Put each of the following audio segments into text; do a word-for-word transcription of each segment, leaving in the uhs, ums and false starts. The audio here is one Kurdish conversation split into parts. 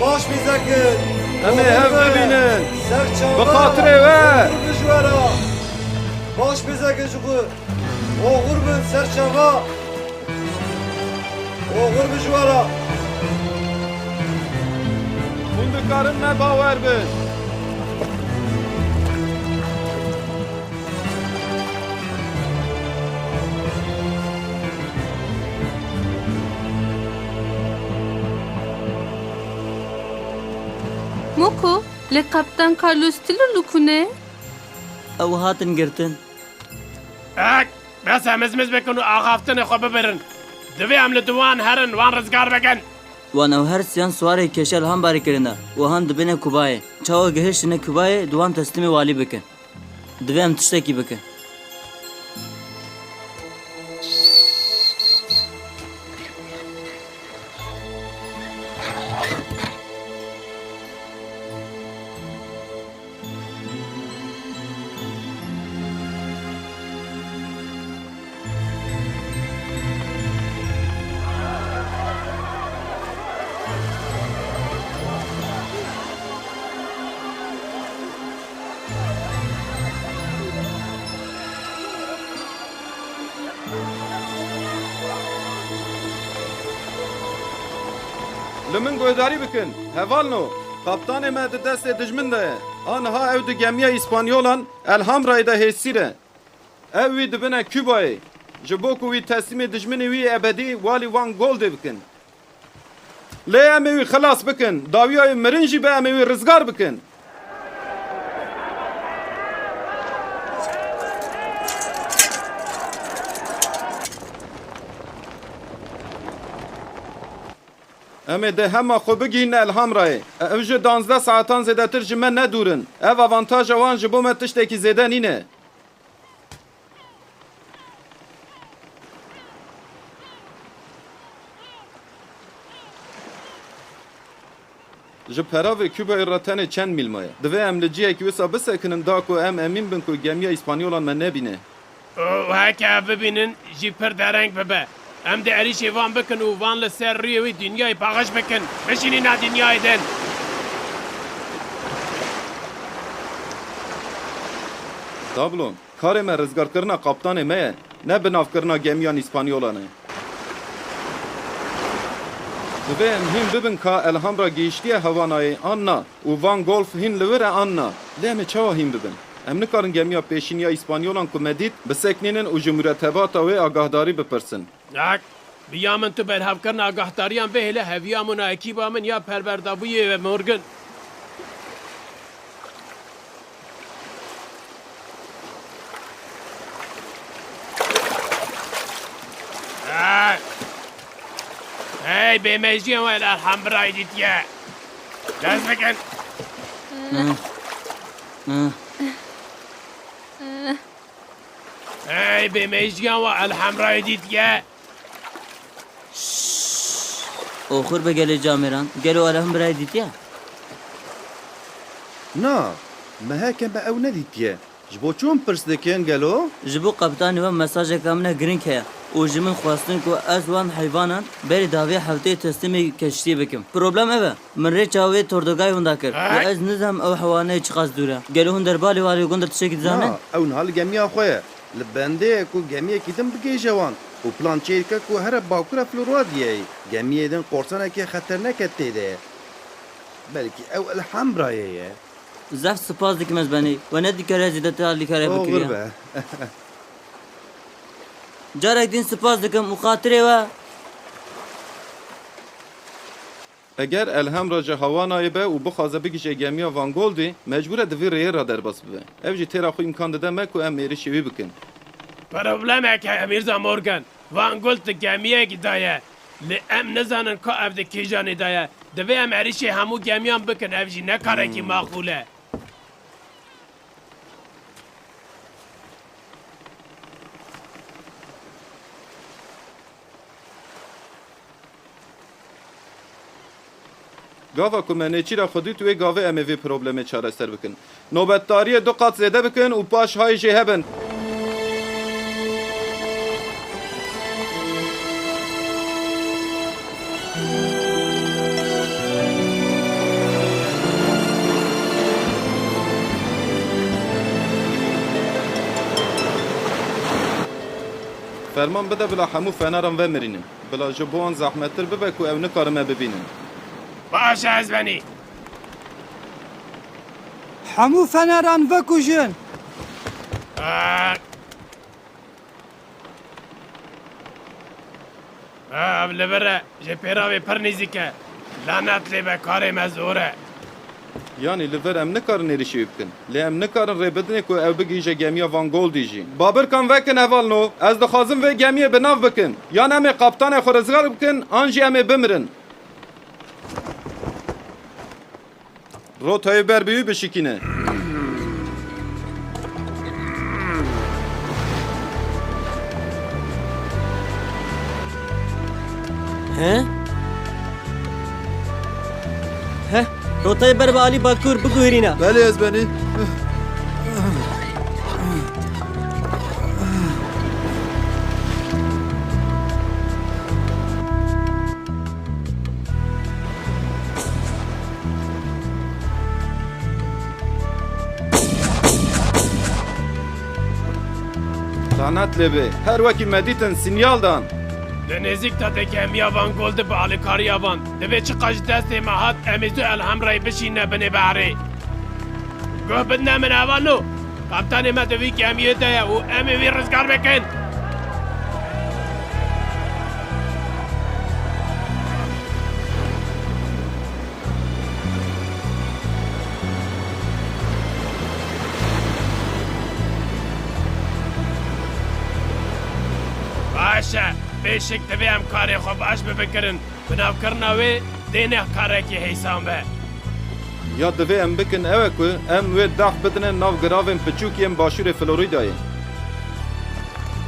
Baş bêzekin. Em ê hev bibînin. Bi xatirê we. Oxir bi ji we re. Baş bêzekin ji xwe. Oxir bin ser çava. Oxir bi ji we re. Hûn dikarin me bawer bin. Moko, lê Kaptan Carlos Tilo li ku ne? Ew hatin girtin. Ek, bes e mizmiz bikin û axaftinê xwe bibirin. Divê em li diwan herin, wan rizgar bikin. Wan ew her siyan siwarê kêşa li Hambarê kirine û han dibêne Kubayê. Çawa gihiştine Kubayê, di wan teslîmê walî bikin. Divê em tiştekî bikin. Li min guhdarî bikin, hevalno, kaptanê me di destê dijmin de ye. Aniha ew di gemiya Îspanyolan El Hamrayê de hêsîr e. Ew wî dibine Kubayê, ji bo ku wî teslîmê dijminê wî ebedî Walî Van Goldê bikin. Lê em ê wî xilas bikin, dawiya wî mirin jî be, em ê wî rizgar bikin. Em ê dê hema xwe bigihîne El Hamrayê. Ev ji danzdeh saetan zêdetir ji me ne dûr in. Ev avantaja wan ji bo me tiştekî zêde nîne. Ji peravê Kubayê re tenê çend mîl maye. Divê em li cihekî wisa bisekinin da ku em emîn bin ku gemiya Îspanyolan me nebîne. Û heke ev bibînin, jî pir dereng bibe. Em dê êrîşê van bikin û van li ser rûyê wî dinyayê paqij bikin. Bişînî nav dinyayê din. Tablon. Karê me rizgarkirina kaptanê me ye, ne binavkirina gemiyan Îspanyolan e. Divê em hîn bibin ka El Hamra gihiştiye Havanayê an na û Van Golf hîn li wir e an na. Lê em ê çawa hîn bibin? Em nikarin gemiya pêşîn ya Îspanyolan ku me dît biseknînin û ji muretebata wê agahdarî bipirsin. Ak, bi ya min tu berhevkirina agahdariyan bihêle, heviya min û ekîba min ya perwerdabûyê ve morgin. Hey! Hey, bêmejiyên we li Elhambrayê dîtiye. Dest bikin. Hey, bêmejiyên we Elhambrayê dîtiye. Oxir be gelê camêran. Gelo Elhambrayê dîtiye? Na, me heke me ew nedîtiye. Ji bo çi hûn pirs dikin gelo? Ji bo qeptanê we mesajeke min e girîng heye û ji min xwestin ku ez wan heyvanan berî dawiyê hefteyê teslîmê keştiyê bikim. Problem ev e, min rê çawa wê tordogayê winda kir û ez nizanim ew hewaneyê çiqas dûr e. Gelo hûn derbarê warê gund de tiştekî dizanin? Na, ew niha li gemiya xwe ye. Li bendê ye ku gemiyekî din bigihêje wan û plan çêdike ku here bakur e Floradiyeyê. Gemiyê din qorsanekê xeternek e tê de. Belkî ew Elhambrayê ye. Zehf spas dikim ez benî. We nedikare zêdetir alîkare bikiriye. Oxir be. Carek din spas dikim û xatirê we. Eger Elhamra ji Hawanayê be û bixwaze bigihîje gemiya Van Goldê, mecbûr e di vî rêyê re derbas bibe. Ev jî têra xwe îmkan dide me ku em êrişê wî bikin. Problemek heye Mîrza Morgan. Van Gold di gemiyekî de ye. Lê em nizanin ka ev di kîjanê de ye. Divê em êrişê hemû gemiyan bikin, ev jî ne karekî maqûl e. Gava ku me nêçîra xwe dît, wê gavê em ê vê problemê çareser bikin. Nobetdariyê du qat zêde bikin û paş hay jê hebin. Ferman bide bila hemû feneran vemirînin. Bila ji bo wan zehmettir bibe ku ew nikarin me bibînin. Baş e, ez benî. Hemû feneran vekujin. Aa! Ev li vir e, ji pêravê pir nêzîk e. Lanet lê be, karê me zor e. Yanî li vir em nikarin êrişî wî bikin. Lê em nikarin rê bidinê ku ew bigihîje gemiya Van Goldî jî. Babirkan vekin hevalno, ez dixwazim vê gemiyê bi nav bikin. Yan em ê kaptanê xwe rizgar bikin, an jî em ê bimirin. Rotayê ber bi wî bişikîne. He? He? Rotayê ber bi alî bakur biguherîne. Belê, ez benî. Lanet lê bê. Her wekî me dîtin, sinyal dan. Di nêzîkta de gemiya Van Goldî bi alîkariya van. Divê çiqas ji destê me hat, em ê zû Elhamrayê bişîne binê behrê. Guh bidine min, hevalno. Kaptanê me di vî gemiyê de ye û em ê wî rizgar bikin. Baş e, bê şik divê em karê xwe baş bifikirin. Binavkirina wê dê ne karekî hêsan be. Ya divê em bikin ew e ku em wê def bidine nav giravên piçûk yên başûrê Floridayê.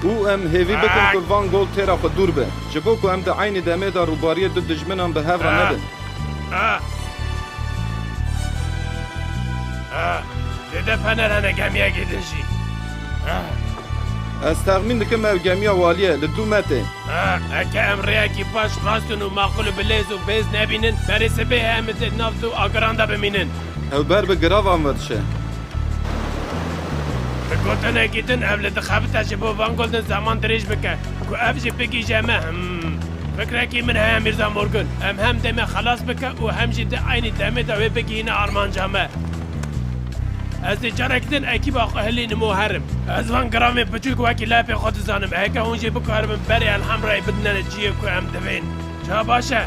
Û em hêvî bikin ku Van Gold têra xwe dûr be, ji bo ku em di eynî demê de rûbariyê du dijminan bi hev re nebin. Ah! Ah! Zêde fener hene gemiyekê din jî. Ah! Ez texmîn dikim ew gemiya walî ye, li dû me tê. Ah! Heke em rêyekî baş, rastin û maqûl û bi lêz û bêz nebînin, berê sibê em di nav du agiran de bimînin. Ew ber bi giravan ve diçe. Bi gotinekî din ev li dixebite ji bo Van Goldî zeman dirêj bike ku ev jî bigihîje me. Hmm. Fikrekî min heye Mîrza Morgan. Em hem dê me xelas bike û hem jî di eynî demê de wê bigihîne armanca me. Ez dê carek din ekîba xwe hilînim û herim. Ez van giravên piçûk wekî lepê xwe dizanim. Heke hûn jî bikaribin berê Elhamrayê bidinene cihê ku em divên. Ça baş e.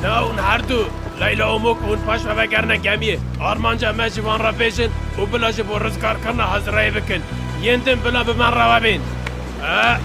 Na hûn her du, Leyla û Mok, hûn paş ve vegerine gemiyê. Armanca me ji van re bêjin û bila ji bo rizgarkirina hazireyê bikin. Yên din bila bi me re ve bên. Eh.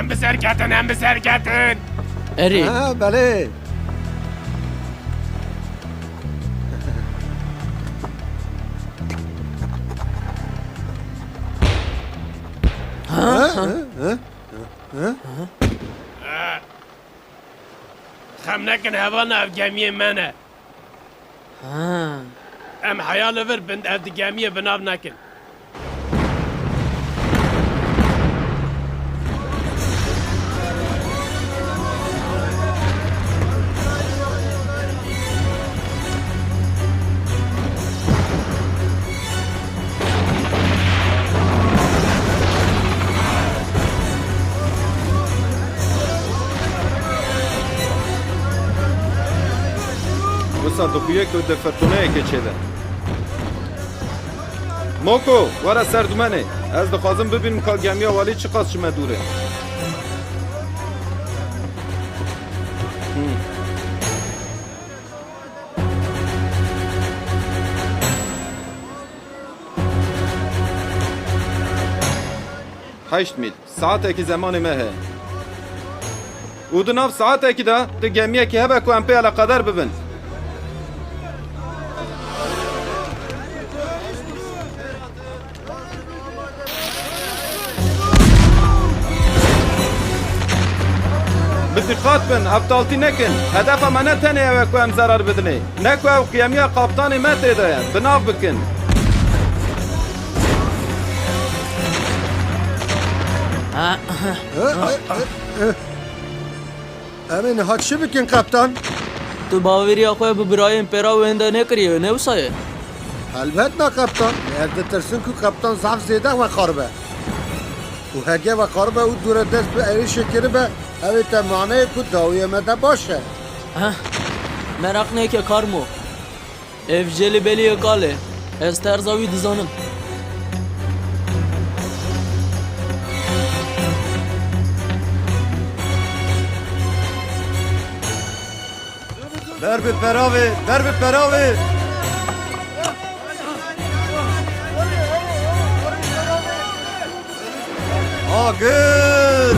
Em bi ser ketin, em bi ser ketin. Erê. Ha, belê. Ha? Ha? Ha? Ha? Ha? Xem nekin, hevalno, ev gemiyê me ne. Ha. Em heya li vir bin, ev di gemiyê bi nav nekin. Wisa dixuye ku di firtûneyekê çêbe. Moko, were ser dumenê. Ez dixwazim bibînim ka gemiya walî çiqas ji me dûr e. Hmm. Heşt mîl. Saetekî zemanê me heye. Û di nav saetekî de di gemiyekî hebe ku em pê eleqeder bibin. Bi diqat bin, eftaltî nekin. Hedefa me ne tenê ew e ku em zerar bidinê. Ne ku ew qiyemiya kaptanê me tê de ye. Bi nav bikin. Em ê niha çi bikin, kaptan? Tu baweriya xwe bi birayên pêra wê hinde nekiriye, ne wisa ye? Helbet na, kaptan. Lê ez ditirsim ku kaptan zaf zêde weqar be. Û heke weqar be û dûre dest bi êrişê kiribe, ew ê te maneyê ku dawiyê me de baş e. Heh, meraq neke, Karmo. Ev jê li beliyê kal e. Ez terza wî dizanim. Ber bi peravê, ber bi peravê. Agir!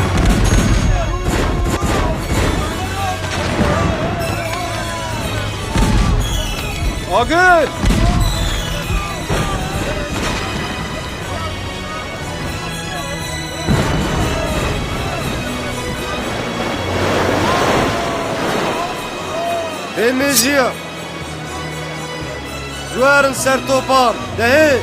Agir! Bê mêjiya! Ji we herin ser topan, dehê!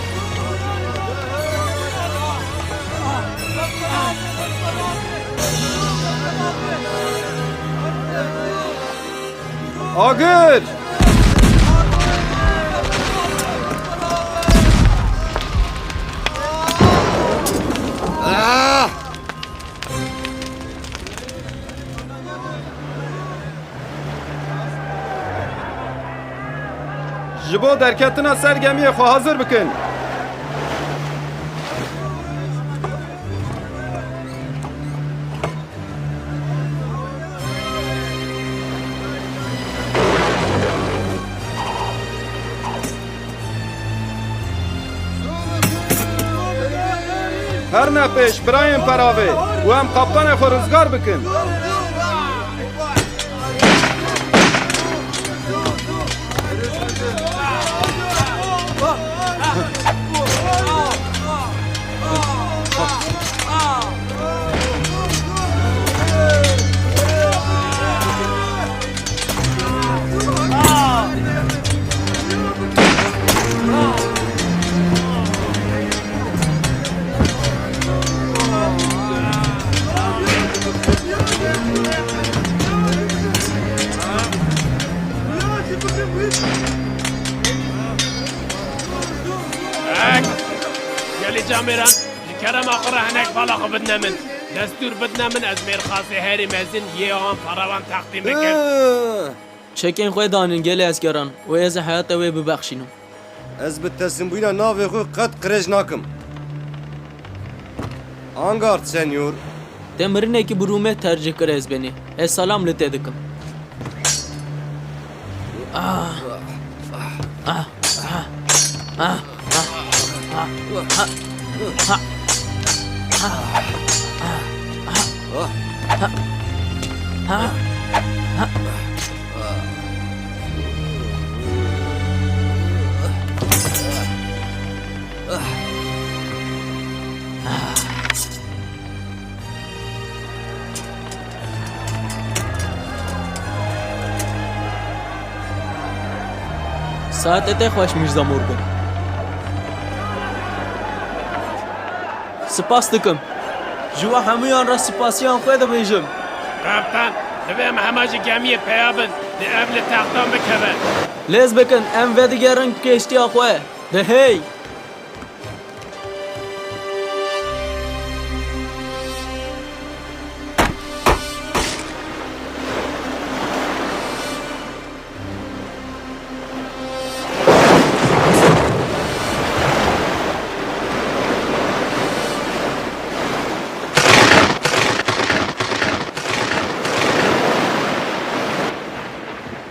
Agir! Ah! Ji bo derketina ser gemiyê xwe hazir bikin. Herne pêş, birayên peravê, û em kaptanê xwe rizgar bikin. Gelî camêran, ji kerema xwe re hinek bala xwe bidine min. Destûr bidine min, ez mêrxasê herî mezin yê wan parawan teqdîm bikim. Çekên xwe danin gelê eskeran û ez ê heyata wê bibexşînim. Ez bi teslimbûyîna navê xwe qet qirêj nakim. Angard, senyor. Te mirinekî bi rûmet tercih kir ez benî. Ez selam li te dikim. Ah. Ah. Ah. Ah. Saetê te xweş, Mîrza Morgan. Spas dikim. Ji we hemûyan re spasiyan xwe dibêjim. Kaptan, divê em hema ji gemiyê peya bin, di ev li textan bikeve. Lez bikin, em vedigerin kêştiya xwe. Dihey!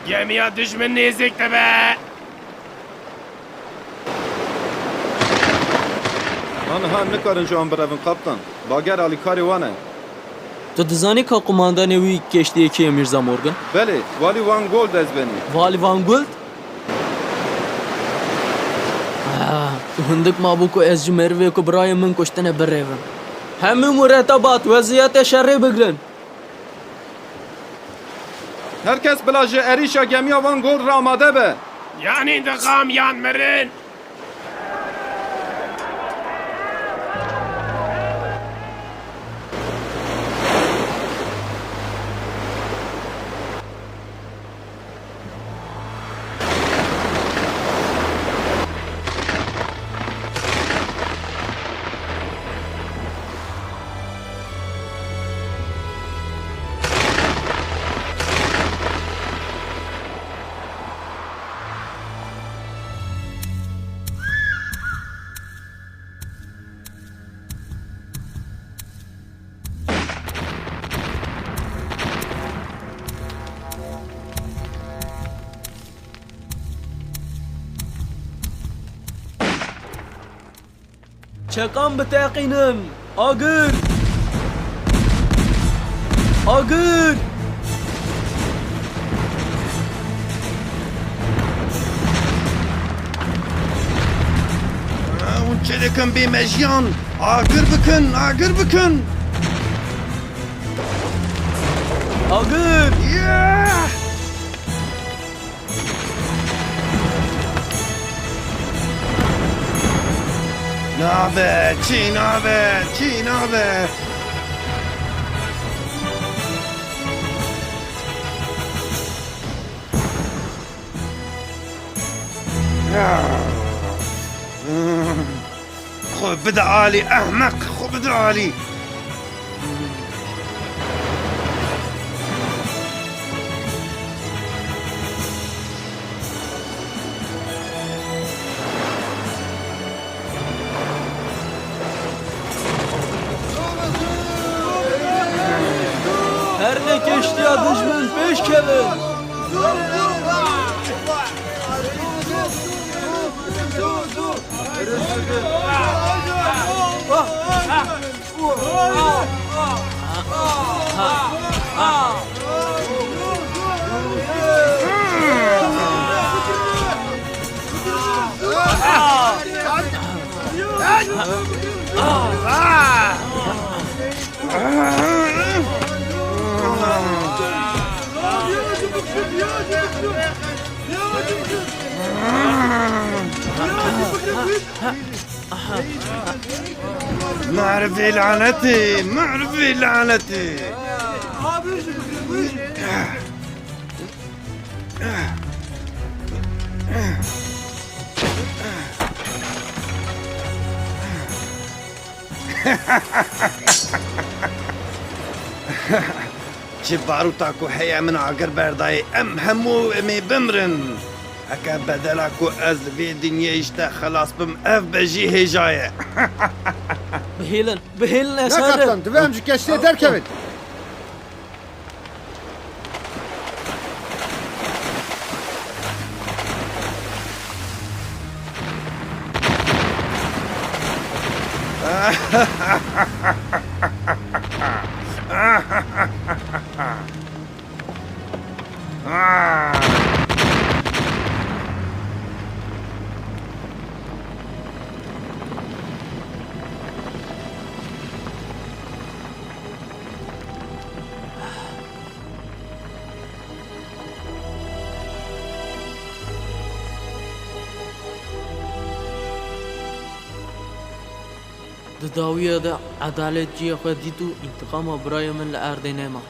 Gemiya dijmin nêzîk dibe. Aniha nikarin ji wan birevin, kaptan. Bager alîkarê wan e. Tu dizanî ka qumandanê wî kêştiyê kê ye, Mîrza Morgan? Belê, Walî Van Gold ez benî. Walî Van Gold? Ah, tu hindik mabû ku ez ji merivê ku birayê min kuştine birêvim. Hemû muretebat weziyetê şerê bigrin. Her kes bila ji êrîşa gemiya Van Gold re amade be. Yanî dixam yan mirin. Çekan biteqînin! Agir! Agir! Hûn çi dikin bêmejiyan? Agir bikin, agir bikin! Agir! Yeah! Nabe, çi nabe, çi nabe? Xwe bide alî, ehmeq, xwe bide alî. Her ne keştiya dijmin pêş kevin. Merivê lanetê, merivê lanetê. Çi barûta ku heye min agir berdayê, em hemû em ê bimrin. Heke bedela ku ez li vê dinyeyê ji te xelas bim, ev be jî hêja ye. Bihêlin, bihêlin, ez Ne herim. Kaptan, divê em ji keştiyê derkevin. Di dawiya de edalet ciyê xwe dît û întiqama birayê min li erdê nema.